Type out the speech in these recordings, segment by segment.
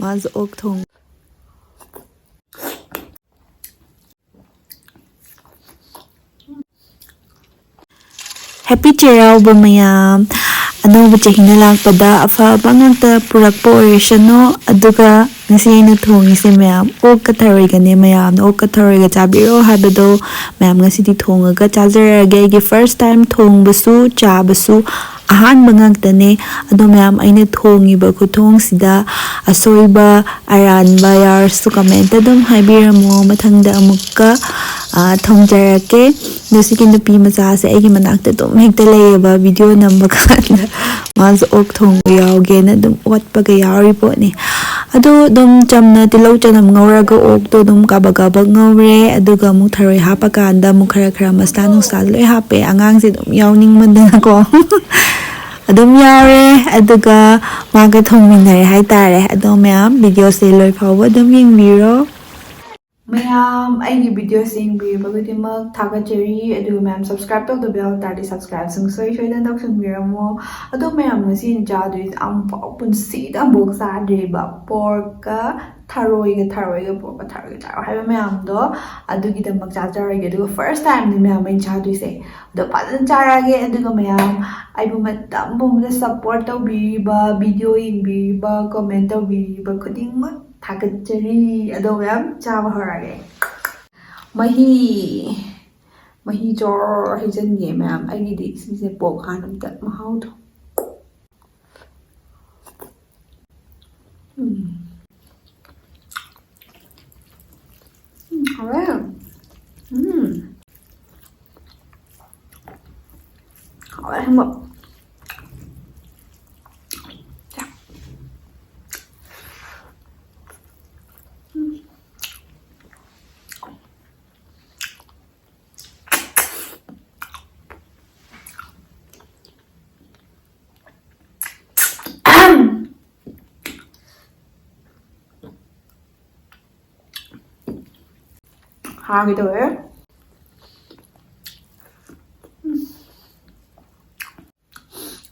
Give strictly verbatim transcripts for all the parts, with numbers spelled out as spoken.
ꯃꯥꯁꯨ ꯑꯣꯛ ꯊꯣꯡ꯫ Happy ꯆꯩꯔꯥꯎꯕ ꯃꯌꯥꯝ! ꯑꯅꯧꯕ ꯆꯍꯤꯅ ꯂꯥꯛꯄꯗ ꯑꯐꯕ ꯉꯥꯛꯇ ꯄꯨꯔꯛꯄ ꯑꯣꯏꯔꯁꯅꯨ꯫ ꯑꯗꯨꯒ ꯉꯁꯤ ꯑꯩꯅ ꯊꯣꯡꯉꯤꯁꯦ ꯃꯌꯥꯝ, ꯑꯣꯛꯀ ꯊꯔꯣꯏꯒꯅꯦ꯫ ꯃꯌꯥꯝꯅ ꯑꯣꯛꯀ ꯊꯔꯣꯏꯒ ꯆꯥꯕꯤꯔꯣ ꯍꯥꯏꯕꯗꯣ ꯃꯌꯥꯝ ꯉꯁꯤꯗꯤ ꯊꯣꯡꯉꯒ ꯆꯥꯖꯔꯛꯑꯒꯦ꯫ ꯑꯩꯒꯤ first time ꯊꯣꯡꯕꯁꯨ ꯆꯥꯕꯁꯨ ꯑꯍꯥꯟꯕ ꯉꯥꯛꯇꯅꯦ꯫ ꯑꯗꯣ ꯃꯌꯥꯝ, ꯑꯩꯅ ꯊꯣꯡꯉꯤꯕ ꯈꯨꯊꯣꯡꯁꯤꯗ ꯑꯁꯣꯏꯕ ꯑꯔꯥꯟꯕ ꯌꯥꯎꯔꯁꯨ comment ꯑꯗꯨꯝ ꯍꯥꯏꯕꯤꯔꯝꯃꯣ꯫ ꯃꯊꯪꯗ ꯑꯃꯨꯛꯀ, ꯑ, ꯊꯣꯡꯖꯔꯛꯀꯦ꯫ ꯑꯗꯣ ꯁꯤꯒꯤ ꯅꯨꯄꯤ ꯃꯆꯥꯁꯦ ꯑꯩꯒꯤ ꯃꯅꯥꯛꯇ ꯑꯗꯨꯝ ꯍꯦꯛꯇ ꯂꯩꯌꯦꯕ, video ꯅꯝꯕ ꯀꯥꯟꯗ꯫ ꯃꯥꯁꯨ ꯑꯣꯛ ꯊꯣꯡꯕ ꯌꯥꯎꯒꯦꯅ ꯑꯗꯨꯝ ꯑꯣꯠꯄꯒ ꯌꯥꯎꯔꯤ ꯄꯣꯠꯅꯤ꯫ ꯑꯗꯣ ꯑꯗꯨꯝ ꯆꯝꯅ ꯇꯤꯜꯍꯧ ꯆꯅꯝ ꯉꯧꯔꯒ ꯑꯣꯛꯇꯣ ꯑꯗꯨꯝ ꯀꯥꯕꯛ ꯀꯥꯕꯛ ꯉꯧꯔꯦ꯫ ꯑꯗꯨꯒ ꯑꯃꯨꯛ ꯊꯔꯣꯏ ꯍꯥꯞꯄꯀꯥꯟꯗ ꯑꯃꯨꯛ ꯈꯔ ꯈꯔ ꯃꯁꯂꯥ ꯅꯨꯡꯁꯂꯥ ꯂꯣꯏ ꯍꯥꯞꯄꯦ꯫ ꯑꯉꯥꯡꯁꯦ ꯑꯗꯨꯝ ꯌꯥꯎꯅꯤꯡꯃꯟꯗꯅꯀꯣ꯫ ꯑꯗꯨꯝ ꯌꯥꯎꯔꯦ꯫ ꯑꯗꯨꯒ ꯃꯥꯒ ꯊꯣꯡꯃꯤꯟꯅꯔꯦ ꯍꯥꯏꯇꯥꯔꯦ꯫ ꯑꯗꯣ ꯃꯌꯥꯝ, videoꯁꯦ ꯂꯣꯏ ꯐꯥꯎꯕ ꯑꯗꯨꯝ ꯌꯦꯡꯕꯤꯔꯣ꯫ ꯃꯌꯥꯝ, ꯑꯩꯒꯤ videoꯁꯦ ꯌꯦꯡꯕꯤꯔꯤꯕ ꯈꯨꯗꯤꯡꯃꯛ ꯊꯥꯒꯠꯆꯔꯤ꯫ ꯑꯗꯨꯒ ꯃꯌꯥꯝ, subscribe ꯇꯧꯗꯕ ꯌꯥꯎ ꯇꯥꯔꯗꯤ subscribe ꯁꯨꯡꯁꯣꯏ ꯁꯣꯏꯗꯅ ꯇꯧꯁꯟꯕꯤꯔꯝꯃꯣ꯫ ꯑꯗꯣ ꯃꯌꯥꯝ, ꯉꯁꯤ ꯑꯩꯅ ꯆꯥꯗꯣꯏꯁꯦ ꯑꯃꯨꯛꯐꯥꯎ ꯄꯨꯟꯁꯤꯗ ꯑꯃꯨꯛꯐꯥꯎ ꯆꯥꯗ꯭ꯔꯤꯕ porkꯀ ꯊꯔꯣꯏꯒ, ꯊꯔꯣꯏꯒ porkꯀ, ꯊꯔꯣꯏꯒ ꯊꯔꯣꯏ ꯍꯥꯏꯕ ꯃꯌꯥꯝꯗꯣ, ꯑꯗꯨꯒꯤꯗꯃꯛ ꯆꯥꯖꯔꯒꯦ꯫ ꯑꯗꯨꯒ first timeꯅꯤ ꯃꯌꯥꯝ ꯑꯩꯅ ꯆꯥꯗꯣꯏꯁꯦ꯫ ꯑꯗꯣ ꯐꯖꯅ ꯆꯥꯔꯛꯑꯒꯦ꯫ ꯑꯗꯨꯒ ꯃꯌꯥꯝ, ꯑꯩꯕꯨ ꯃꯇꯝ ꯄꯨꯝꯕꯗ support ꯇꯧꯕꯤꯔꯤꯕ, video ꯌꯦꯡꯕꯤꯔꯤꯕ, comment ꯇꯧꯕꯤꯔꯤꯕ ꯈꯨꯗꯤꯡꯃꯛ ꯊꯥꯒꯠꯆꯔꯤ꯫ ꯑꯗꯣ ꯃꯌꯥꯝ, ꯆꯥꯕ ꯍꯧꯔꯒꯦ꯫ ꯃꯍꯤ, ꯃꯍꯤ ꯖꯣꯔ ꯍꯩꯖꯟꯒꯦ ꯃꯌꯥꯝ꯫ ꯑꯩꯒꯤꯗꯤ ꯁꯤꯁꯦ pork ꯍꯥꯟꯅ ꯑꯝꯇ ꯃꯍꯥꯎꯗꯣ꯫ ꯎꯝ꯫ ꯎꯝ, ꯍꯥꯎꯋꯦ꯫ ꯎꯝ꯫ ꯍꯥꯎꯋꯦ ꯑꯁꯦꯡꯕ꯫ ꯎꯝ꯫ ꯍꯥꯒꯦ ꯇꯧꯋꯦ꯫ ꯎꯝ꯫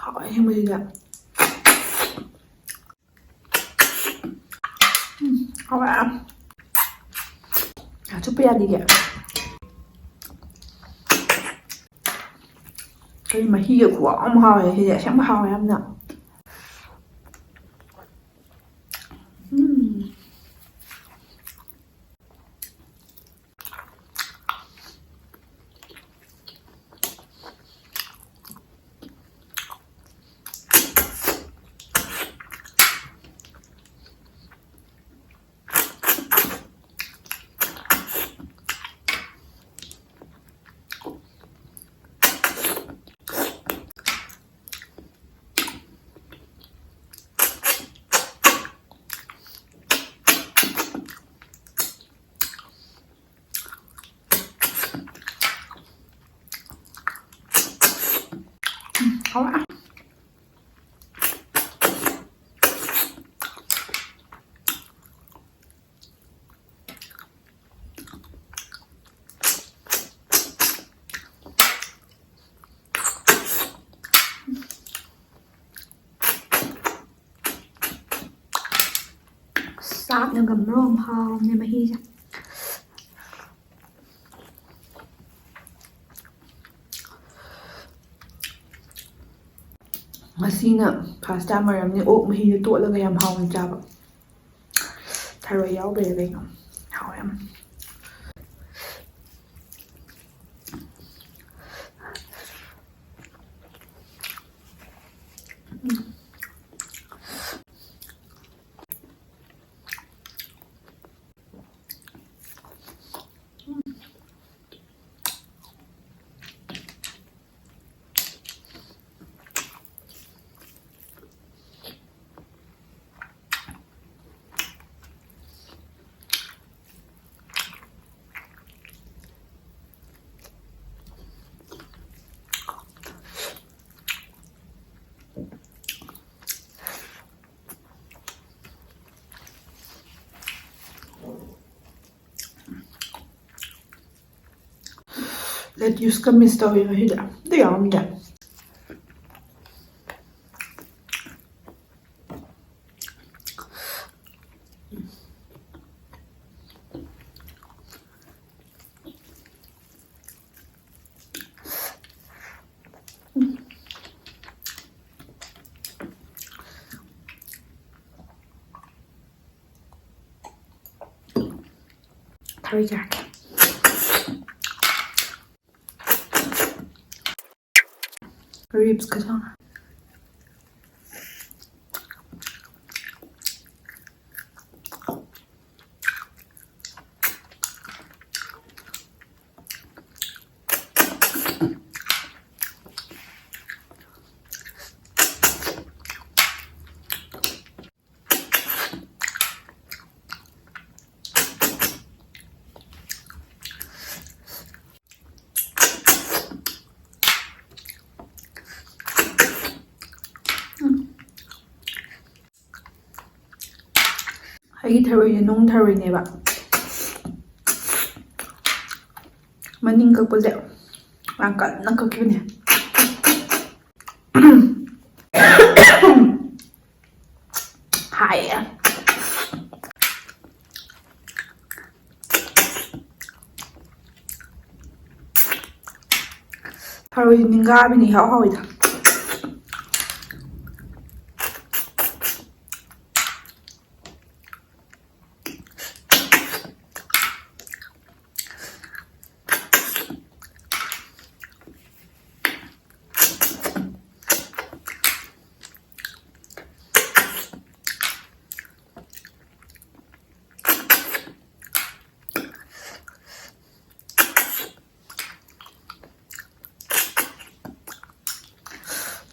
ꯍꯥꯎꯋꯦ ꯑꯁꯦꯡꯕꯁꯤꯗ꯫ ꯍꯥꯎꯔꯦ꯫ ꯆꯨꯞꯄ ꯌꯥꯗꯤꯌꯦ꯫ ꯀꯔꯤ ꯃꯍꯤꯒ ꯈꯨꯍꯥꯎ ꯑꯃ ꯍꯥꯎꯋꯦ ꯁꯤꯗꯤ, ꯑꯁꯦꯡꯕ ꯍꯥꯎꯋꯦ ꯌꯥꯝꯅ꯫ ꯎꯝ꯫ ꯎꯝ, ꯍꯥꯎꯔꯦ꯫ ꯆꯥꯛꯅꯒ ꯃꯔꯣꯟ ꯑꯃ ꯍꯥꯎꯕꯅꯦ ꯃꯍꯤꯁꯦ꯫ ꯉꯁꯤꯅ first time ꯑꯣꯏꯔꯝꯅꯤ ꯑꯣꯛ ꯃꯍꯤꯗꯣ ꯇꯣꯠꯂꯒ ꯌꯥꯝ ꯍꯥꯎꯅ ꯆꯥꯕ꯫ ꯊꯔꯣꯏ ꯌꯥꯎꯕꯩꯔ ꯀꯩꯅꯣ ꯍꯥꯎꯋꯦ ꯌꯥꯝ꯫ Lettuce ꯀ miss ꯇꯧꯋꯤ ꯉꯁꯤꯗꯤ, ꯑꯝꯇ ꯌꯥꯎꯔꯝꯗꯦ꯫ ꯂꯣꯏꯖꯔꯒꯦ꯫ Ribs ꯀ ꯆꯥꯎꯅ꯫ ꯑꯩꯒꯤ ꯊꯔꯣꯏꯁꯦ ꯅꯨꯡ ꯊꯔꯣꯏꯅꯦꯕ꯫ ꯃꯅꯤꯡ ꯀꯛꯄꯁꯦ ꯌꯥꯝ ꯀꯟꯅ ꯀꯛꯈꯤꯕꯅꯦ꯫ ꯍꯥꯏꯌꯦ꯫ ꯊꯔꯣꯏ ꯅꯤꯡꯒꯥꯕꯤꯅꯤ ꯏꯍꯥꯎ ꯍꯥꯎꯋꯤꯗ꯫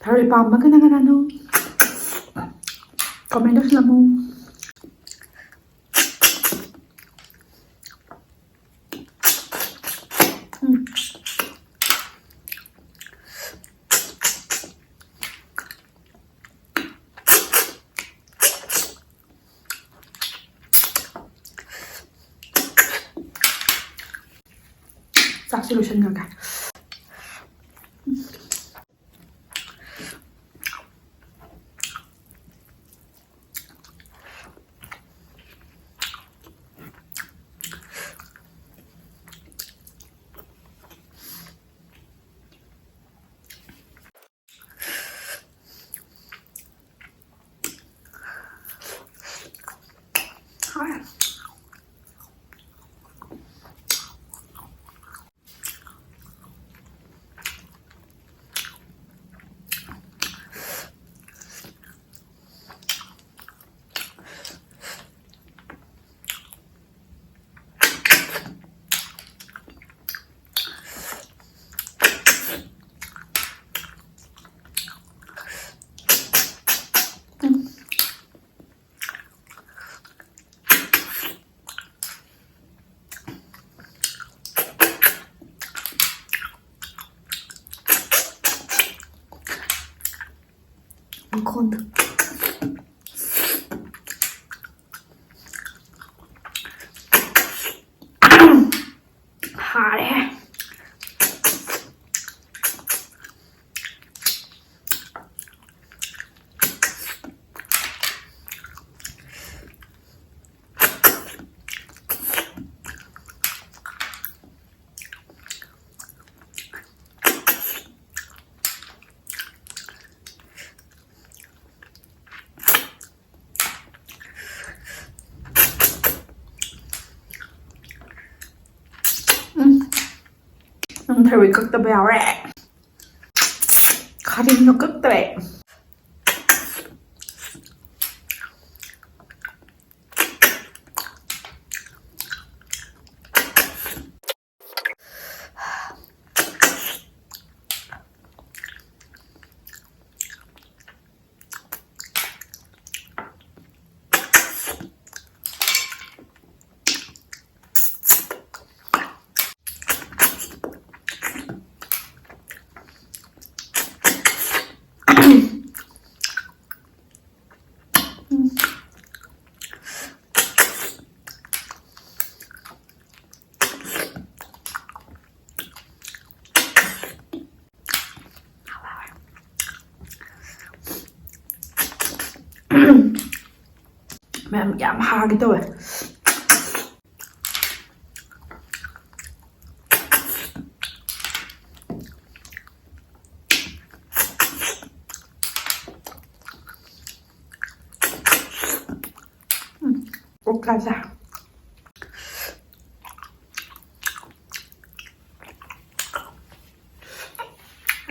ꯊꯔꯣꯏ ꯄꯥꯝꯕ ꯀꯅꯥ ꯀꯅꯥꯅꯣ? Comment ꯇꯧꯁꯤꯜꯂꯝꯃꯨ꯫ ꯎꯝ꯫ ꯆꯥꯛꯁꯦ ꯂꯣꯏꯁꯟꯈ꯭ꯔꯒꯦ꯫ ꯃꯈꯣꯟꯗꯣ꯫ ꯍꯥꯔꯦ꯫ ꯎꯝ꯫ ꯅꯪ ꯊꯔꯣꯏ ꯀꯛꯇꯕ ꯌꯥꯎꯔꯦ꯫ ꯈꯥꯖꯤꯡꯗꯣ ꯀꯛꯇ꯭ꯔꯦ꯫ ꯃꯌꯥꯝ ꯌꯥꯝ ꯍꯥꯒꯦ ꯇꯧꯋꯦ꯫ ꯎꯝ, ꯑꯣꯛ ꯆꯥꯁꯦ꯫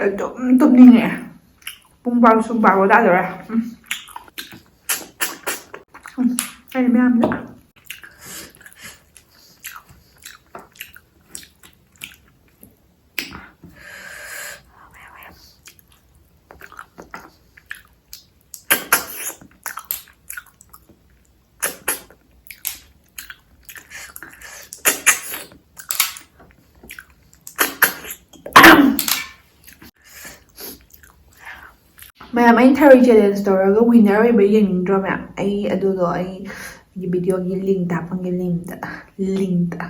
ꯑꯗꯨꯝ ꯇꯨꯝꯅꯤꯡꯉꯛꯑꯦ꯫ ꯄꯨꯡ ꯕꯥꯔꯣ ꯁꯨꯝ ꯕꯥꯔꯣ ꯇꯥꯗꯣꯔꯦ꯫ ꯎꯝ꯫ ꯎꯝ꯫ ꯑꯩ ꯃꯌꯥꯝꯗ꯫ ꯃꯌꯥꯝ, ꯑꯩꯅ ꯊꯔꯣꯏ challenge ꯇꯧꯔꯒ winner ꯑꯣꯏꯕ ꯌꯦꯡꯅꯤꯡꯗ꯭ꯔꯣ ꯃꯌꯥꯝ? ꯑꯩ ꯑꯗꯨꯗꯣ ꯑꯩꯒꯤ videoꯒꯤ link ꯍꯥꯞꯄꯝꯒꯦ, link ꯗ, link ꯗ꯫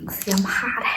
ꯑꯁ, ꯌꯥꯝ ꯍꯥꯔꯦ꯫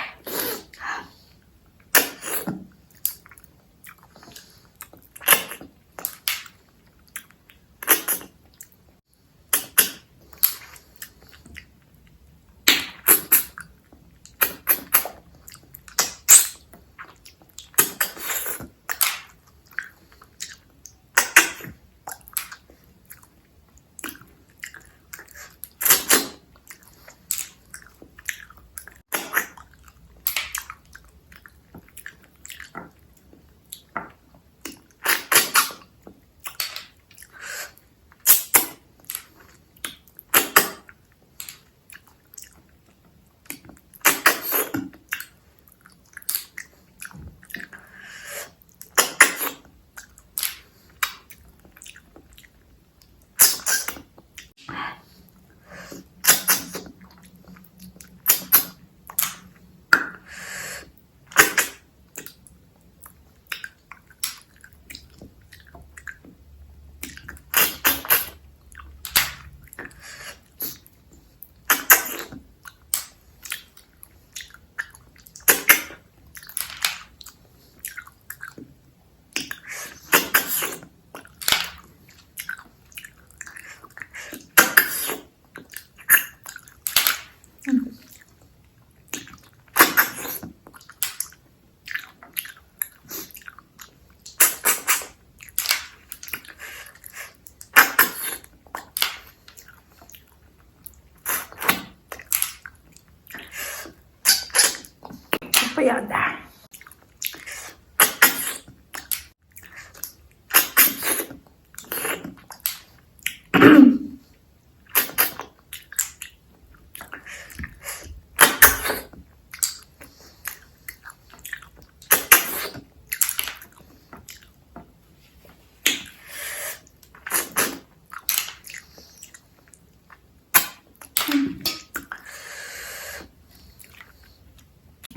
ꯌꯥꯗꯦ꯫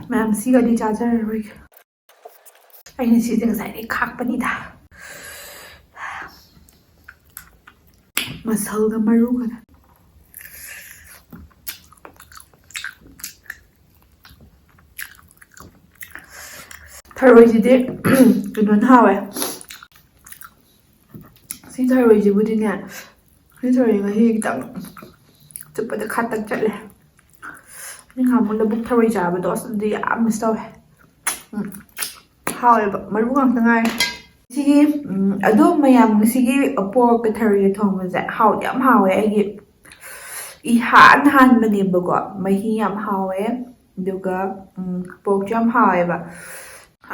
ꯃꯌꯥꯝ, ꯁꯤꯒꯗꯤ ꯆꯥꯖꯔꯔꯣꯏꯒꯦ꯫ ꯑꯩꯅ ꯁꯤꯁꯦ ꯉꯁꯥꯏꯗꯒꯤ ꯈꯥꯛꯄꯅꯤꯗ꯫ ꯃꯁꯜꯒ ꯃꯔꯨꯒꯅ꯫ ꯊꯔꯣꯏꯁꯤꯗꯤ ꯀꯩꯅꯣꯅ ꯍꯥꯎꯋꯦ꯫ ꯁꯤ ꯊꯔꯣꯏꯁꯤꯕꯨꯗꯤꯅꯦ, ꯁꯤ ꯊꯔꯣꯏꯁꯦ ꯉꯁꯤ ꯈꯤꯇꯪ ꯆꯨꯞꯄꯗ ꯈꯥꯇꯛ ꯆꯠꯂꯦ꯫ ꯑꯩ ꯅꯍꯥꯟꯃꯨꯛ ꯂꯧꯕꯨꯛ ꯊꯔꯣꯏ ꯆꯥꯕꯗꯣ, ꯑꯁ, ꯑꯗꯨꯗꯤ ꯌꯥꯝ ꯃꯤꯁ ꯇꯧꯋꯦ꯫ ꯎꯝ, ꯍꯥꯎꯋꯦꯕ, ꯃꯔꯨ ꯉꯥꯛꯇ ꯉꯥꯏꯔꯦ꯫ ꯁꯤꯒꯤ, ꯎꯝ, ꯑꯗꯣ ꯃꯌꯥꯝ, ꯉꯁꯤꯒꯤ ꯄꯣꯔꯛꯀ ꯊꯔꯣꯏꯒ ꯊꯣꯡꯕꯁꯦ ꯍꯥꯎꯗꯤ ꯌꯥꯝ ꯍꯥꯎꯋꯦ꯫ ꯑꯩꯒꯤ ꯏꯍꯥꯟ ꯍꯥꯟꯕꯅꯦꯕꯀꯣ, ꯃꯍꯤ ꯌꯥꯝ ꯍꯥꯎꯋꯦ꯫ ꯑꯗꯨꯒ, ꯎꯝ, ꯄꯣꯔꯛꯁꯨ ꯌꯥꯝ ꯍꯥꯎꯋꯦꯕ꯫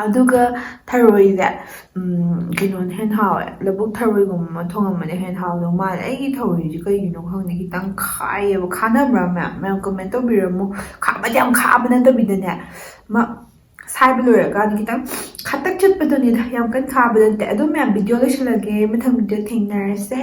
ꯑꯗꯨꯒ ꯊꯔꯣꯏꯁꯦ, ꯎꯝ, ꯀꯩꯅꯣꯅ ꯍꯦꯟꯅ ꯍꯥꯎꯋꯦ, ꯂꯧꯕꯨꯛ ꯊꯔꯣꯏꯒꯨꯝꯕ ꯑꯃ ꯊꯣꯡꯉꯝꯕꯅ ꯍꯦꯟꯅ ꯍꯥꯎꯗꯧ ꯃꯥꯜꯂꯦ꯫ ꯑꯩꯒꯤ ꯊꯔꯣꯏꯁꯦ ꯀꯩꯒꯤꯅꯣ ꯈꯪꯗꯦ, ꯈꯤꯇꯪ ꯈꯥꯏꯌꯦꯕ꯫ ꯈꯥꯅꯕ꯭ꯔꯥ ꯃꯌꯥꯝ? ꯃꯌꯥꯝ ꯀꯃꯦꯟ ꯇꯧꯕꯤꯔꯝꯃꯨ꯫ ꯈꯥꯕꯗꯤ ꯌꯥꯝ ꯈꯥꯕ ꯅꯠꯇꯕꯤꯗꯅꯦ, ꯑꯃ ꯁꯥꯏꯕ ꯂꯣꯏꯔꯀꯥꯟꯗ ꯈꯤꯇꯪ ꯈꯇꯛ ꯆꯠꯄꯗꯨꯅꯤꯗ, ꯌꯥꯝ ꯀꯟꯅ ꯈꯥꯕ ꯅꯠꯇꯦ꯫ ꯑꯗꯨ ꯃꯌꯥꯝ, ꯚꯤꯗꯤꯑꯣ ꯂꯣꯏꯁꯤꯜꯂꯒꯦ, ꯃꯊꯪ ꯚꯤꯗꯤꯑꯣ ꯊꯦꯡꯅꯔꯁꯦ꯫